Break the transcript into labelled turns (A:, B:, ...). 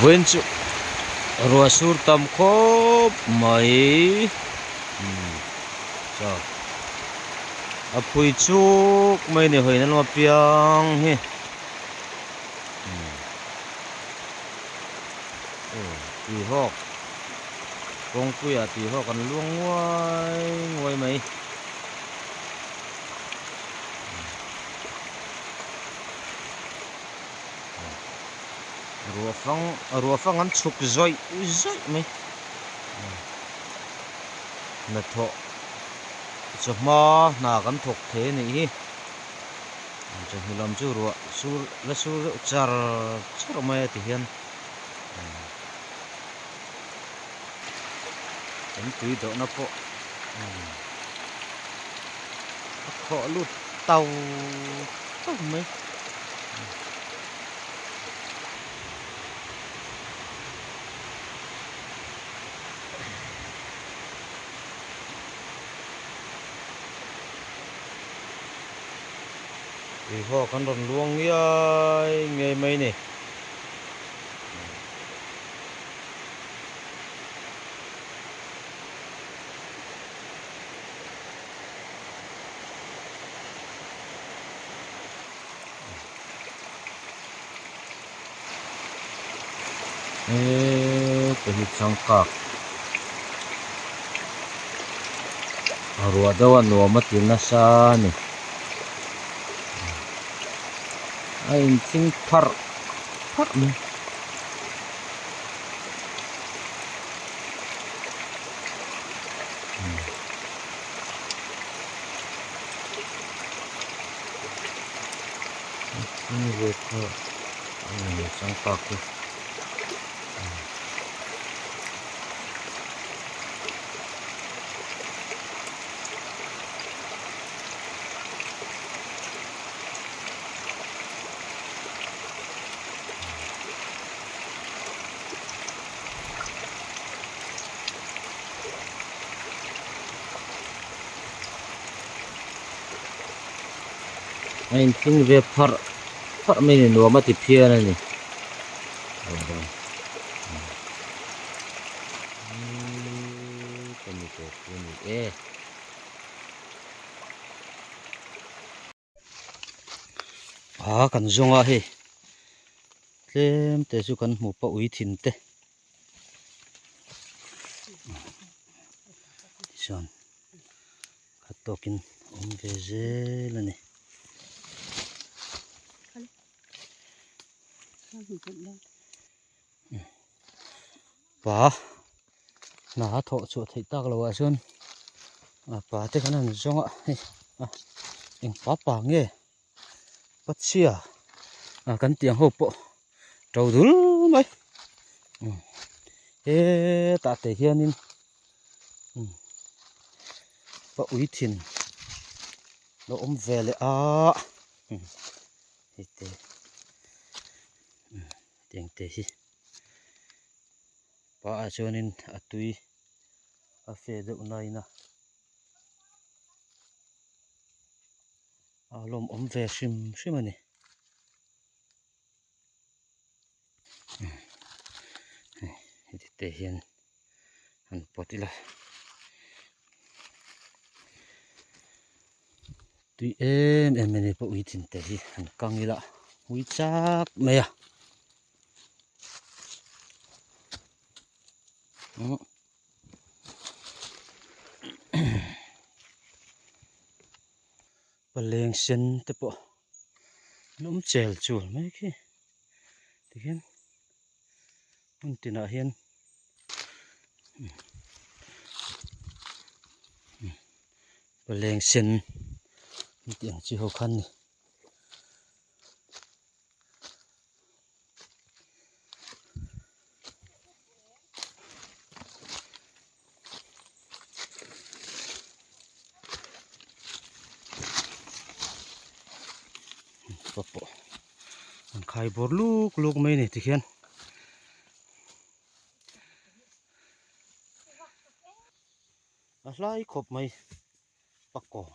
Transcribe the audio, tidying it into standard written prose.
A: Vawiin chu ruah sur tam khawp mai umm chaw a phui chuk mai a ni hawi na lama piang hi umm aw tui hawk kawngpuiah tui hawk an luang nguai nguai mai. Ruah fang ruah fang an chhuk zawih zawih mai hnathawh chawhma hna kan thawk thei a nih hi chawhnu lam chu ruah sur la sur deuh char char mai a ti hian kan tui dawhna pawh a khawh lut tau tau mai. Tui haw kan rawn luang ngiai ngiai mai ni. Heta hi changkak a ruah deuh a nuam a ti nasa a ni a inthing pharh pharh mai. Changkak hi. A inthing ve pharh pharh mai a ni nuam a ti phian a ni a kan zawng a hei tlem te chu kan hmu pah ui thin te tichuan khat tawkin awm ve zel a ni. Pa hna a thawh chhuah theih tak loh ah chuan a pa te khan an zawng a hei a eng pa pa nge pachhia a kan tih ang ho pawh to dul mai hetah te hianin pa ui thin lo awm ve leh a hei te tiang te hi pa ah chuanin a tui a fe deuh nain a a lawmawm ve hrim hrim a ni. Heti te hian han pawt ila tui em em mai pawh ui thin te hi han kang ila ui chak mai a. Paleng sen te pawh an awm chel chul mai khi tikhian hmun tinah hian paleng sen an tih ang chi ho khan ni. Pawh an khai bawr luk luk mai a ni tikhian. A hlai khawp mai pakawng.